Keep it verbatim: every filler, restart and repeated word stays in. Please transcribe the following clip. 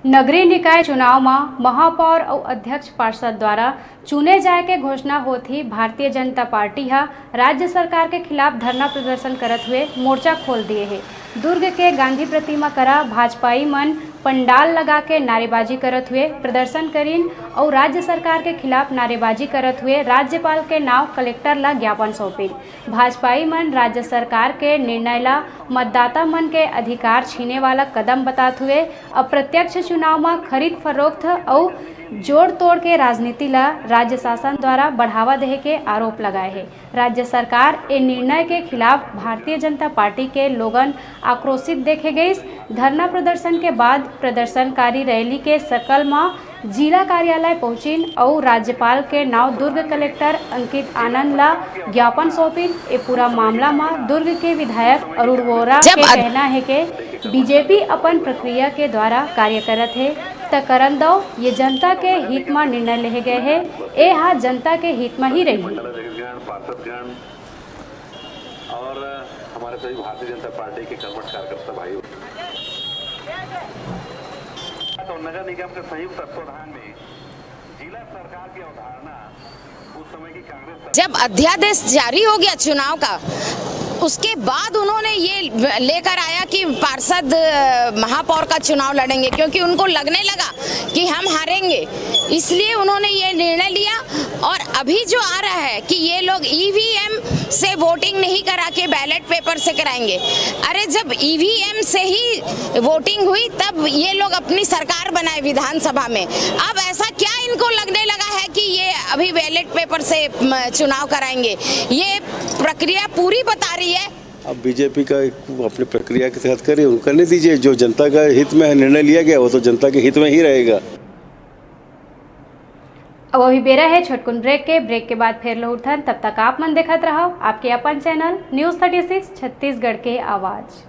नगरीय निकाय चुनाव म महापौर अउ अध्यक्ष पार्षद द्वारा चुने जाय के घोषणा होत ही भारतीय जनता पार्टी ह राज्य सरकार के खिलाफ धरना प्रदर्शन करत हुए मोर्चा खोल दिए हे। दुर्ग के गांधी प्रतिमा करा भाजपाई मन पंडाल लगा के नारेबाजी करत हुए प्रदर्शन करिन अउ राज्य सरकार के खिलाफ नारेबाजी करत हुए राज्यपाल के नाव कलेक्टर ला ज्ञापन सौंपिन। भाजपाई मन राज्य सरकार के निर्णय ला मतदाता मन के अधिकार छीने वाला कदम बतात हुए अप्रत्यक्ष चुनाव म खरीद फरोख्त अउ जोड़ तोड़ के राजनीति ला राज्य शासन द्वारा बढ़ावा देहे के आरोप लगाए हे। राज्य सरकार ए निर्णय के खिलाफ भारतीय जनता पार्टी के लोगन आक्रोशित देखे गइस। धरना प्रदर्शन के बाद प्रदर्शनकारी रैली के शकल म जिला कार्यालय पहुंचिन अउ राज्यपाल के नाव दुर्ग कलेक्टर अंकित आनंद ला ज्ञापन सौंपिन। ए पूरा मामला म दुर्ग के विधायक अरुण वोरा जब के अद- कहना हे के बीजेपी अपन प्रक्रिया के द्वारा कार्य करत हे, त करन दव, ये जनता के हित म निर्णय लेहे गए हे, ए हा जनता के हित म ही रही। मंडल अध्यक्षगण, पार्षदगण और हमारे सभी भारतीय जनता पार्टी के कर्मठ कार्यकर्ता भाइयों, तो नगर निगम के संयुक्त तत्वाधान में जिला सरकार की अवधारणा उस समय की कांग्रेस सरकार जब अध्यादेश जारी हो गया चुनाव का, उसके बाद उन्होंने ये लेकर आया कि पार्षद, अ, महापौर का चुनाव लड़ेंगे, क्योंकि उनको लगने लगा कि हम हारेंगे, इसलिए उन्होंने ये निर्णय लिया। और अभी जो आ रहा है कि ये लोग ईवीएम से वोटिंग नहीं करा के बैलेट पेपर से कराएंगे, अरे, जब ईवीएम से ही वोटिंग हुई तब ये लोग अपनी सरकार बनाए विधानसभा में। अब ऐसा क्या इनको लगने लगा है कि ये अभी बैलेट पेपर से, म, चुनाव कराएंगे? ये प्रक्रिया पूरी बता रही है। अब बीजेपी का एक अपनी प्रक्रिया के तहत करे, उनको करने दीजिए। जो जनता का हित में है, निर्णय लिया गया, वो तो जनता के हित में ही रहेगा। अब अभी बेरा है छोटकुन ब्रेक के। ब्रेक के बाद फेर लहुरथन, तब तक आप मन देखत रहव आपके अपन channel news thirty six Chhattisgarh के आवाज़।